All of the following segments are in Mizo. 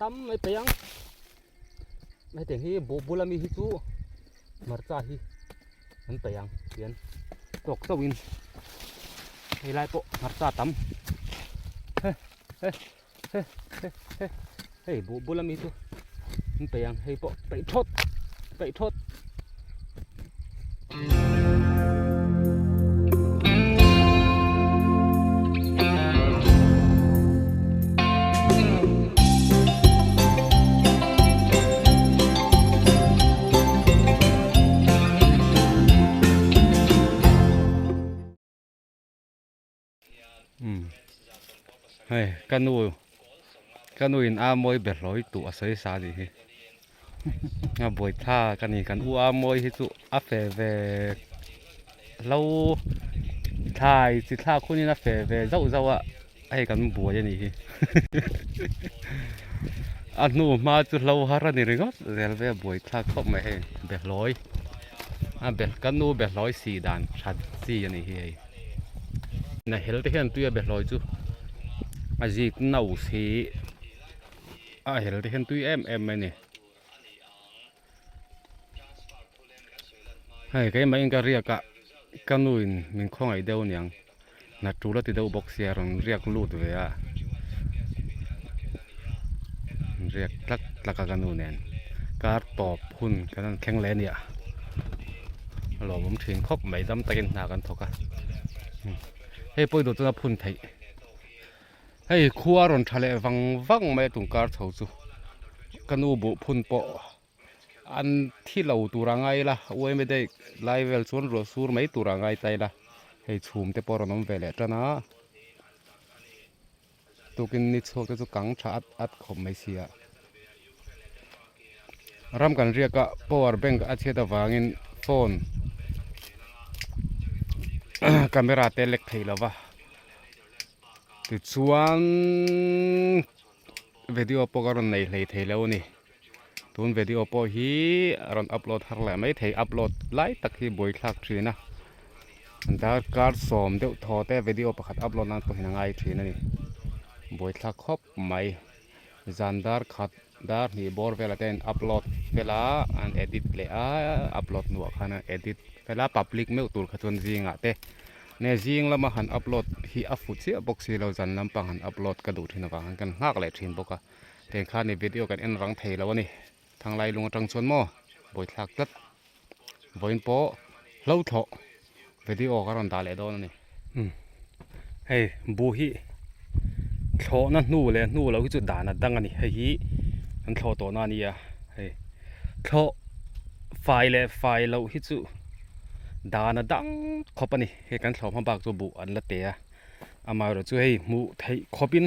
tam mai peih ang hetiang hi buh bula mi hi chu hmarcha hi an peih ang tian tawk chauhin helai pawh hmarcha tam he he he he he hei buh bula mi chu an peih ang hei pawh peih thawt peih thawt. Hei ka nu ka nu in a mawi be hlawi tuh a sawi sa a nih hi a buai thlak a ni kan u a mawi hi chu a fe ve hlo thlai chi thlak hun in a fe ve zauh zauh a hei kan buai a nih hi a hnu hma chu hlo har a ni ringawt zel ve a buai thlak khawp mai hei be hlawi a be ka nu be hlawi sih dan that chi a nih hi hei. Na hel te hian tui a be hlawi chu a zik no si a hel te hian tui em em mai a ni hei keimah in ka riak a ka nu in min khawngaih deuh aniang hna tul a ti deuh bawk sia rawn riak lut ve a riak tlak tlak a ka nu nen kar tawp hun kan han thleng leh a nia. A lawmawm thin khawp mai dam takin hna kan thawk a hei pawh i duh chuan a phun theih hei khua rawn tha leh vang vang mai a tungkar chho chu ka nu buh phun pawh an thi lo tur a ngai ila uaime daih lai vel chuan ruah sur mai tur a ngai ta ila hei chhum te pawh a rawn awm ve leh tan a tukin ni chhuak te chu kang tha at at khawp mai si a ram kan riak a power bank a chhiat avangin phone camera te lek thei lova tichuan video pawh ka rawn nei hlei thei lo a ni tun video pawh hi a rawn upload har leh mai thei upload lai tak hi buaithlak thin a darkar sawm deuh thaw te video pakhat upload nan pawhin a ngai thin a ni buaithlak khawp mai. Zan dar khat dar hnih bawr velah te an upload fel a an edit leh a upload hnuah khan an edit fel a public meuh tur kha chuan zingah te nge zing lama han upload hi a fu chiah bawk si lo zan lampang han upload ka duh thin avang khan kan nghak leh thin bawk a tiang khan i video kan en rang thei lo a ni thanglai lung atang chuan maw buaithlak tlat vawiin pawh hlo thlawh video ka rawn dah leh dawn a ni hei buh hi thlawhna hnu leh hnu loh hi chu dan a dang a ni hei hi an thlawh tawhna a ni a hei thlawh fai leh fai loh hi chu dan a dang khawp a ni hei kan thlawh hma bak chu buh an la te a amaherawhchu hei hmuh theih khawpin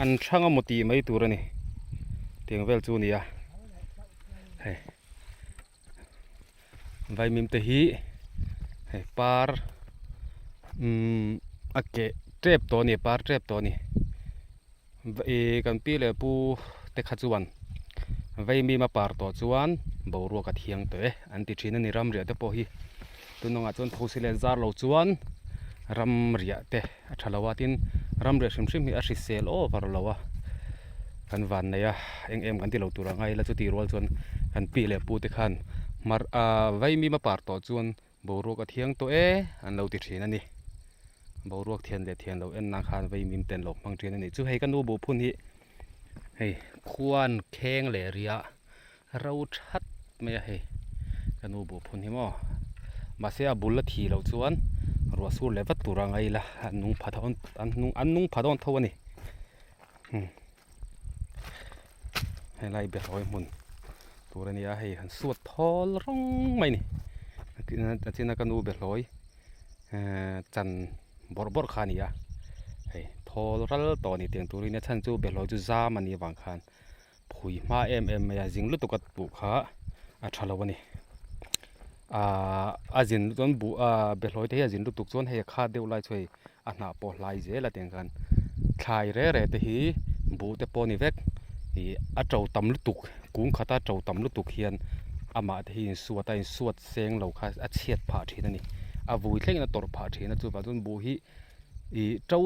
an hrang a maw tih mai tur a ni tiang vel chu a ni a hei. Vaimim te hi hei par umm a keh tep tawh a ni par tep tawh a ni ihh kan pi leh pu te kha chuan vaimim a par tawh chuan boruak a thiang tawh e an ti thin a ni ramriah te pawh hi tunangah chuan thosi leh zar lo chuan ramriah te a tha lo a tin ramriah hrim hrim hi a hrisel over lo a kan van nei a eng em kan ti lo tur ang a ila chutih rual chuan kan pi leh pu te khan mar ah vaimim a par tawh chuan boruak a thiang tawh e an lo ti thin a ni boruak thian leh thian lo en nan khan vaimim te an lo hmang thin a ni chu hei ka nu buh phun hi hei khuan kheng leh riah ro that mai a hei ka nu buh phun hi maw mahse a bul a thi loh chuan ruah sur leh vat tur a ngai ila an nung pha dawn an nung an nung pha dawn tho a ni helai behlawi hmun tur a ni a hei han suat thawl rawng mai a ni a china ka nu behlawi ehh chan bawrh bawrh kha a ni a hei thawl ral tawh a ni tiang turin a chhan chu behlawi chu zam a nih avang khan. Phui hma em em mai a zing lutuk a buh kha a tha lo a ni ahh a zin chuan buh ahh behlawi te hi a zin lutuk chuan hei a khat deuh lai chu hei a hnah pawh hlai zel a tiang khan thlai re re te hi buh te pawh a ni vek ih a to tam lutuk kung khata to tam lutuk hian amah te hi insuat a insuat seng lo kha a chhiat phah thin a ni a vui thlengin a tawrh phah thin a chuvang chuan buh hi ih to.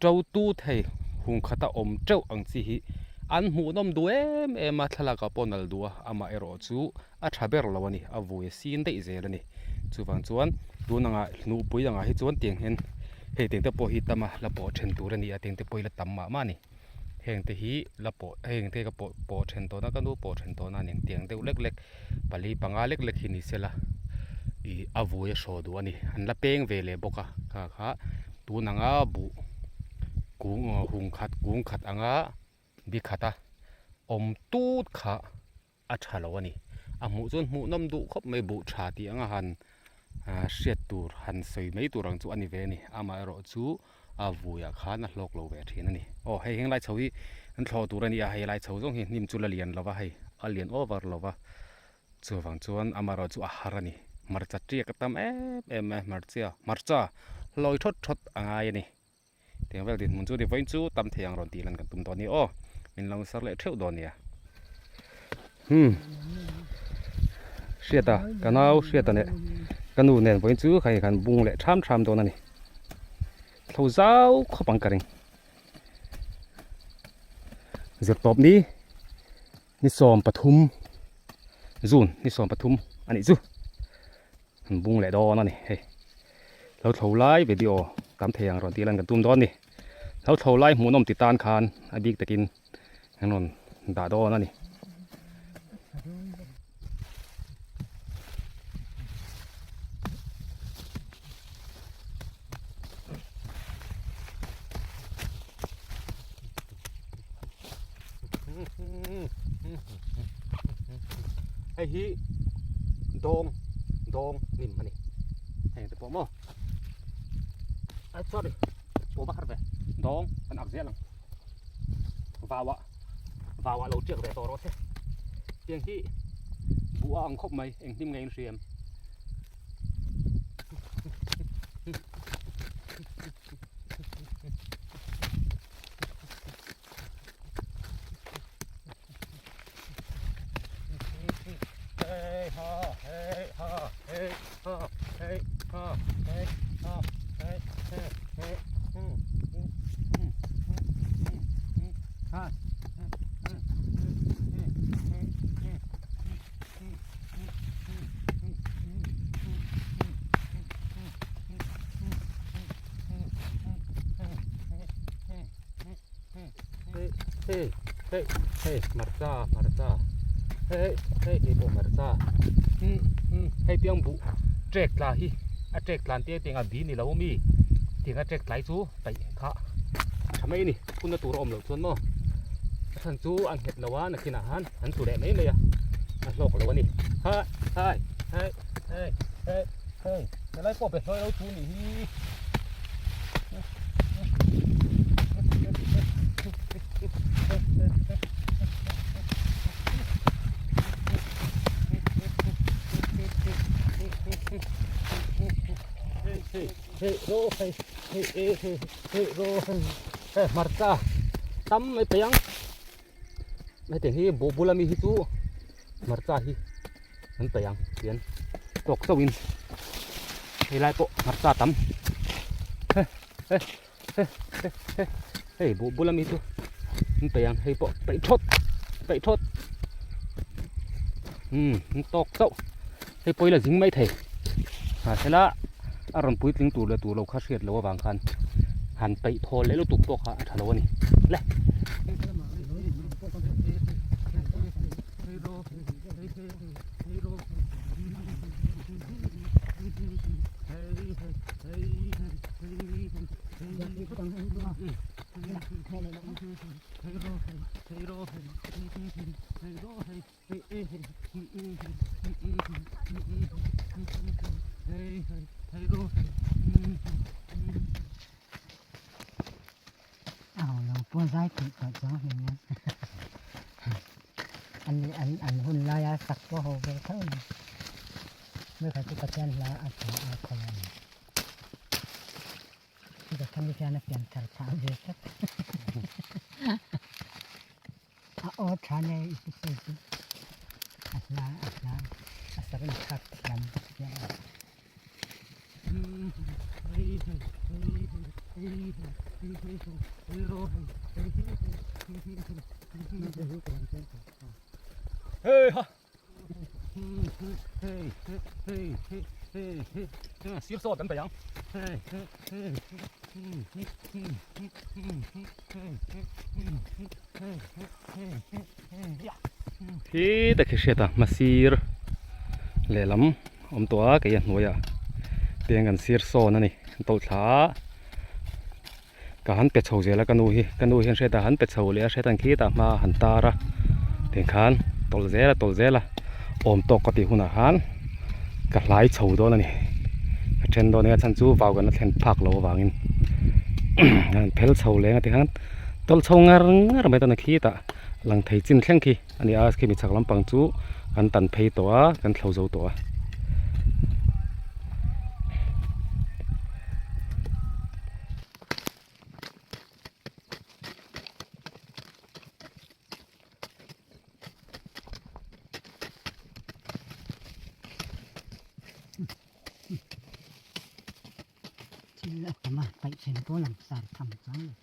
To tu thei hung khata awm teuh ang chi hi An hmuhnawm duh em em a, thlalakah pawh nalh duh a, amaherawh chu a tha ber lo a ni, a vui a sin daih zel a ni. Chuvang chuan tun angah hnuhpui angah hi chuan tiang hian hei tiang te pawh hi tam a la pawh then tur a ni a, tiang te pawh hi la tam mah mah a ni. Heng te hi la pawh heng te ka pawh pawh then tawhna ka nu pawh then tawhna a ni ang tiang deuh lek lek pali panga lek lek hi ni sela ih a vui a hraw duh a ni. An la peng ve leh bawk a kha kha tun anga buh kung hung khat kung khat anga bi khat a awm tut kha a tha lo a ni. A hmuh chuan hmuh nawm duh khawp mai buh tha tih anga han hriat tur han sawi mai tur ang chu a ni ve a ni. Amaherawh chu a vuiah khan a hlawk lo ve thin a ni. Aw hei heng lai chho hi an thlawh tur a ni a, hei lai chho zawng hi hnim chu la lian lo va hei a lian over lo va chuvang chuan amaherawh chu a har a ni. Hmarcha tiak a tam em em mai a hmarcha hmarcha hlawi thawt thawt a ngai a ni. Tiang vel dinhmun chu ni vawiin chu tam thei ang rawn tih lan kan tum dawn a ni aw min lo sar leh theuh dawn nia hmm hriata ka nau hriata leh ka nu nen vawiin chu hei kan bung leh tham tham dawn a ni thlo zau khawp ang ka ring zirtawp ni ni 13 June ni 13 a nih chu. An bung leh dawn a ni hei. Lo thlo lai video tam thei ang rawn tih lan kan tum dawn a ni. Lo thlo lai hmuhnawm ti tan khan a bik takin an rawn dah dawn a ni. Hei hi dawng dawng hnim a ni heng te pawh maw ai sorry pawh va khat ve dawng kan ak zel ang vauah vauah lo tiak ve tawh rawh se tiang hi buh a ang khawp mai eng hnim nge in hria em. Hei hei hei hmarcha hmarcha hei hei hei pawh hmarcha hei tiang buh trek tla hi a trek tlan te tiang a bi ni lo ami tiang a trek tlai chu paih kha a tha mai a ni phun na tur a awm loh chuan maw a chhan chu a nghet lo a nakinah han an tlu leh mai mai a a hlawk lo a ni ha hai hei hei hei hei helai pawh be hlawi lo thu nih hi. Hei hmarcha tam mai peih ang hetiang hi buh bula mi hi chu hmarcha hi an peih ang tian tawk chauhin helai pawh hmarcha tam hei buh bula mi chu an peih ang hei pawh peih thawt peih thawt umm an tawk chauh hei pawh ila zing mai thei mahsela a rawn puitling tur leh tur lo kha hriat loh avang khan han peih thawl leh lutuk pawh kha a tha lo a ni le. An hun laia sak pawh ho ve tho mai mai kha chu Pathian hla a tha a khawi a ni chutah khami khian a pian thar phah ve tlat a aw tha nia i pu sawi chu a hla a hla a sak in thlak thiam bawk sia a. Hei ha. Sir saw kan bayang. Khi tak hi hriat a hmasir lehlam awm tawh a kei a hnuaiah tiang kan sir sawn a ni an tawlh thla a ka han pe chho zel a ka nu hi ka nu hian hriat a han pe chho leh a hriat ang khitah hma a han tar a tikhan tawlh zel a tawlh zel a awm tawk ka tih hunah khan ka hlai chho dawn a ni ka then dawn a nia chhan chu vau kan la thlen phak loh avangin an phel chho leng a tikhan tawlh chho ngar ngar mai dawn a khitah lang thei chin thleng khi a ni a khimi chhak lampang chu kan tan phei tawh a kan thlo zo tawh a. Thil a tam a paih then pawh a lang sar tham chuang lo.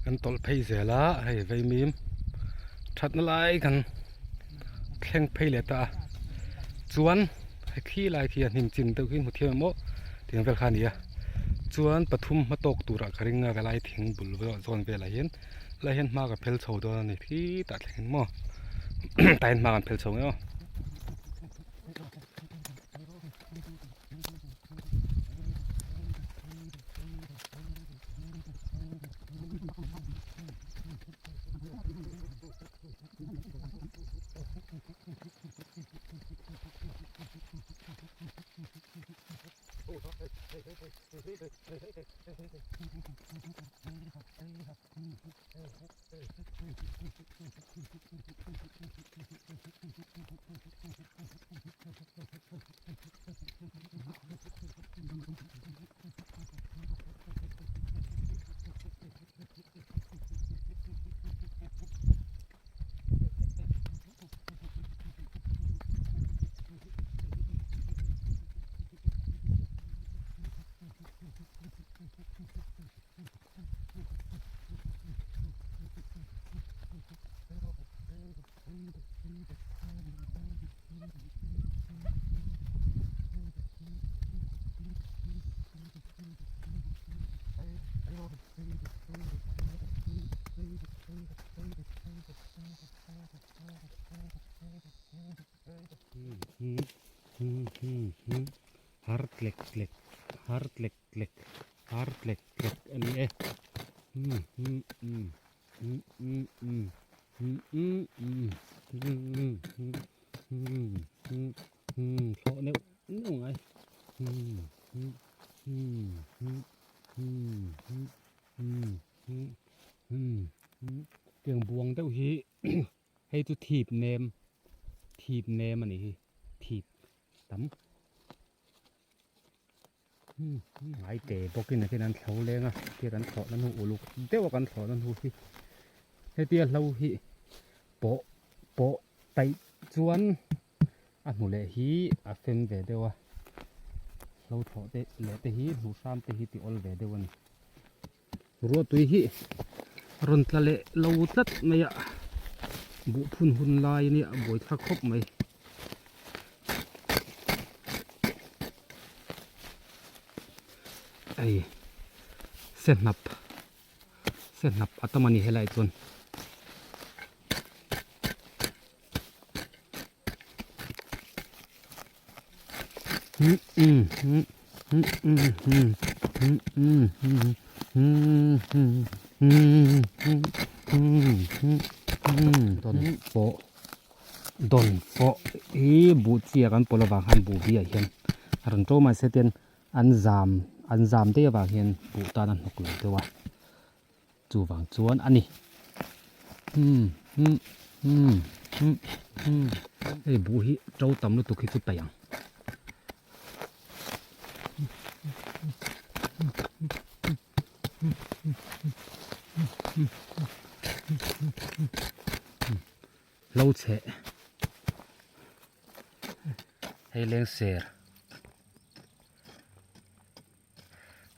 Kan tawlh phei zel a hei vaimim thatna lai kan thleng phei leh ta a chuan hei khi lai khi a hnim chin deuh hi hmu thiam em aw tiang vel kha a ni a chuan pathum hma tawk turah ka ring a helai thing bul zawn velah hian. Lai hian hma ka phel chho dawn a ni khitah thleng in maw tah hian hma kan phel chho ngei aw. Har tlek tlek har tlek tlek har tlek tlek a ni e thlawh neuh neuh ngai tiang buang deuh hi hei chu thip nem thip nem a nih hi thip tam. Ngai te bawkin a hian an thlo leng a hetia kan thlawh na hnu uluk deuh a kan thlawh na hnu hi hetia hlo hi pawh pawh taih chuan a hnu leh hi a fem ve deuh a hlo thlawh te leh te hi hnu hram te hi ti awl ve deuh a ni ruahtui hi rawn tla leh lo tlat mai a buh phun hun lai ania a buai thlak khawp mai. Hei sehnap sehnap a tam a ni helai chuan. Dawn pawh dawn pawh hi buh chiah kan pawlh avang khan buh biah hian a rawn to mahse tian an zam an zam daih avang hian buh tan a hnawk lo deuh a chuvang chuan a ni hei buh hi to tam lutuk hi chu paih ang. Lo chheh hei leng ser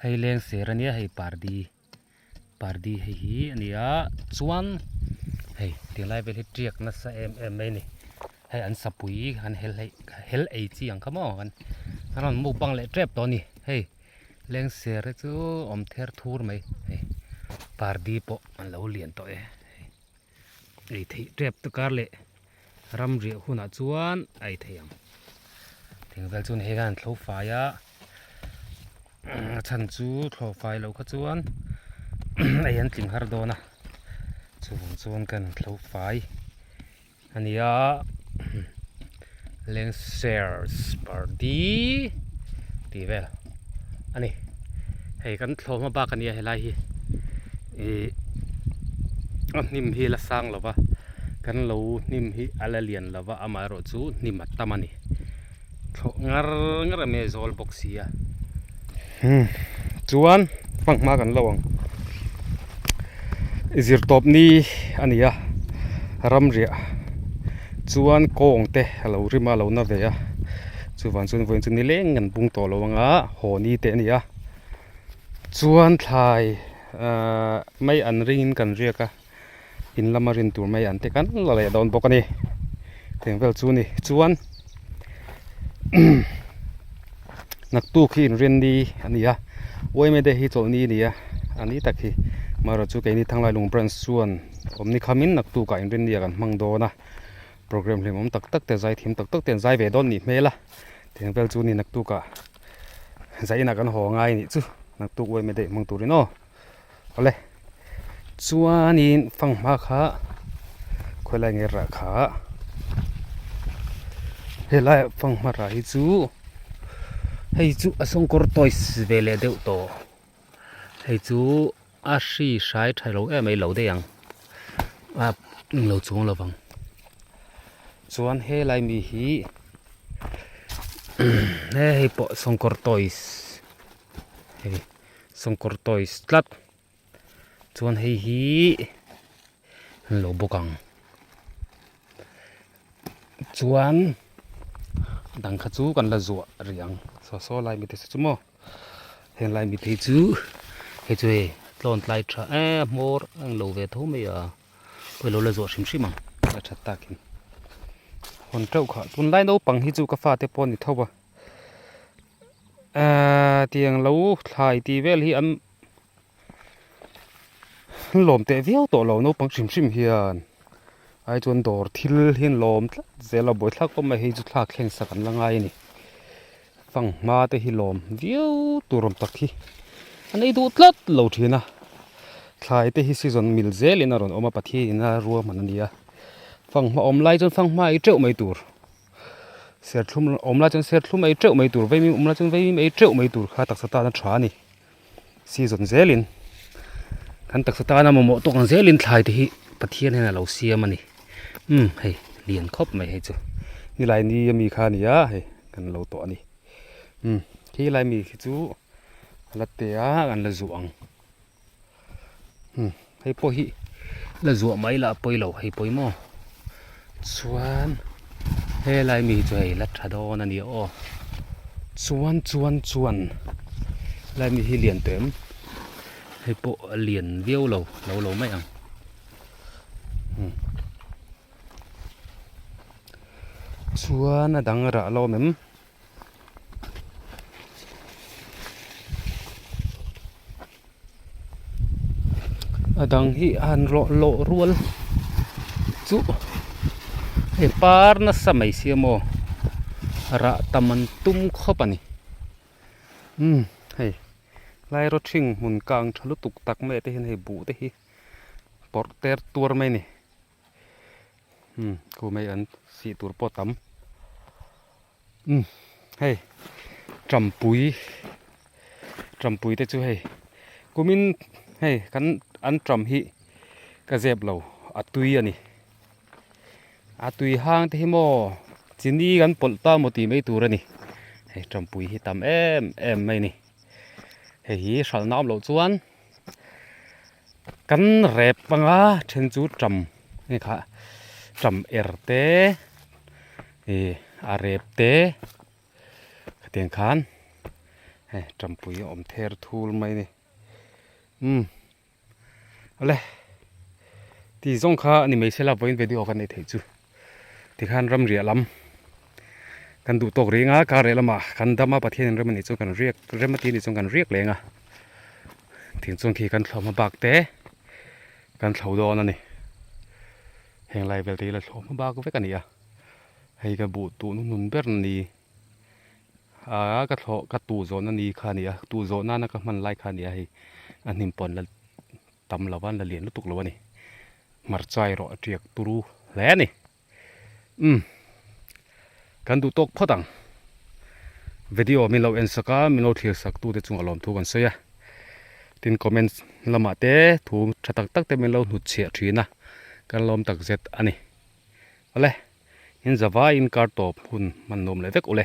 hei leng ser ania hei pardi pardi hei hi ania chuan hei tinglai vel hi tiak nasa em em mai a ni hei an sapui an hel hei hel ei chi ang kha maw an rawn mukbang leh tep tawh a ni hei leng ser te chu awm ther thur mai hei pardi pawh an lo lian tawh e. Ei theih tep te kar leh ram riah hunah chuan a ei theih ang. Thing vel chuan hei khan an thlo fai a, a chhan chu thlo fai loh kha chuan ei an tling har dawn a, chuvang chuan kan thlo fai a ni a, Lengser party tih vel a ni. Hei kan thlawh hma bak a nia helai hi ih a hnim hi la sang lo va kan lo hnim hi a la lian lo va amaherawh chu hnim a tam a ni thlawh ngar ngar a mai zawl bawk si a chuan hmang hma kan lo ang zirtawp ni a ni a ramriah chuan kawng te a lo rim a a lo na ve a chuvang chuan vawiin chu nileng an bung tawh lo ang a haw ni te a ni a chuan thlai ahh mai an ringin kan riak a in lama rin tur mai an te kan la leh dawn bawk a ni teng vel chu a ni chuan naktuk hi inrinni a ni a uaime te hi chawlhni a ni a a ni tak hi amaherawhchu chu keini Thanglailung branch chuan awmni khamin naktukah inrinni ah kan hmang dawn a programme hlimawm tak tak te zai thiam tak tak te an zai ve dawn nih hmel a teng vel chu a ni naktukah zainah kan haw ngai a nih chu naktuk uaime daih hmang turin aw. Awle chuanin fanghma kha khawilai nge rah kha helai ah fanghma rah hi chu hei chu a sawngkawr toys ve leh deuh tawh hei chu a hri hrai tha lo em mai lo daih ang a englo chuang lo vang chuan helai mi hi hei pawh sawngkawr toys hei. Sawngkawr toys tlat chuan hei hi an lo bawk ang chuan dang kha chu kan la zuah rih ang saw saw lai mi te chu maw heng lai mi te chu hei chu hei tlawn tlai tha em hmawr a englo ve tho mai a pawh ilo la zuah hrim hrim ang a that takin hawn teuh kha tunlai naupang hi chu ka fate pawh a ni tho a. Ehh tiang lo thlai tih vel hi an lawm teh viau tawh lo naupang hrim hrim hian ai chuan dawr thil hi an lawm tlat zel a buaithlak pawh mai hei chu thlak thleng sak an la ngai a ni fanghma te hi lawm viau tur awm tak hi an ei duh tlat lo thin a thlai te hi season mil zelin a rawn awm a Pathian in a ruahman a ni a fanghma awm lai chuan fanghma ei teuh mai tur. Serthlum awm lai chuan serthlum ei teuh mai tur vaimim awm lai chuan vaimim ei teuh mai tur kha taksa tan a tha a ni season zelin kan taksa tana mamawh tawk ang zelin thlai te hi Pathian hian a lo siam a ni umm hei lian khawp mai hei chu nilai ni ami kha a ni a hei kan lo tawh a ni umm khi lai mi khi chu a la te a kan la zuah ang umm hei pawh hi la zuah mai lah pawi lo hei pawi maw chuan helai mi hi chu hei la tha dawn a ni aw chuan chuan chuan helai mi hi lian tawh em hei pawh a lian viau lo lo lo mai ang umm chuan a dang rah la awm em. A dang hi a han rawh lawh rual chu hei par nasa mai sia maw rah tam an tum khawp a ni umm hei lai rawthing hmun kang tha lutuk tak mai ah te hian hei buh te hi pawrh ter tuar mai a ni. Umm khu mai an sih tur pawh tam umm hei tampui tampui te chu hei kumin hei kan an tam hi ka zep lo a tui a ni a tui hang te hi maw chini kan pawlh ta maw tih mai tur a ni hei tampui hi tam em em mai a ni hei hi hralh na awm loh chuan. Kan rep anga then chu tam nge kha Ṭam er te ih a rep te khatiang khan hei ṭampui a awm ther thul mai a ni umm awle tih zawng kha a ni mai sela vawiin video kan neih theih chu tikhan ramriah lam kan duh tawk reng a kar leh lamah kan dam a Pathian in rem a nih chuan kan riak rem a tih a nih chuan kan riak leng a thing chuan khi kan thlawhhma bak te. Kan thlo dawn a ni. Heng lai vel te hi la thlawh hma bak vek a ni a. Hei ka buh tuh hnuhnun ber ni a ka thlawh ka tuh zawhna ni kha a ni a. Tuh zawh nana ka hman lai kha a ni a hei. A hnim pawn la tam lo va la lian lutuk lo a ni. Hmarcha erawh a tiak turu hle a ni. Umm kan duh tawk phawt ang. Video min lo en sak a, min lo thlir sak tute chungah lawmthu kan sawi a. Tin comment lamah te thu tha tak tak te min lo hnut chhiah thin a, kan lawm tak zet a ni. Awle, in zavaiin kar tawp hun hman nuam leh vek ule.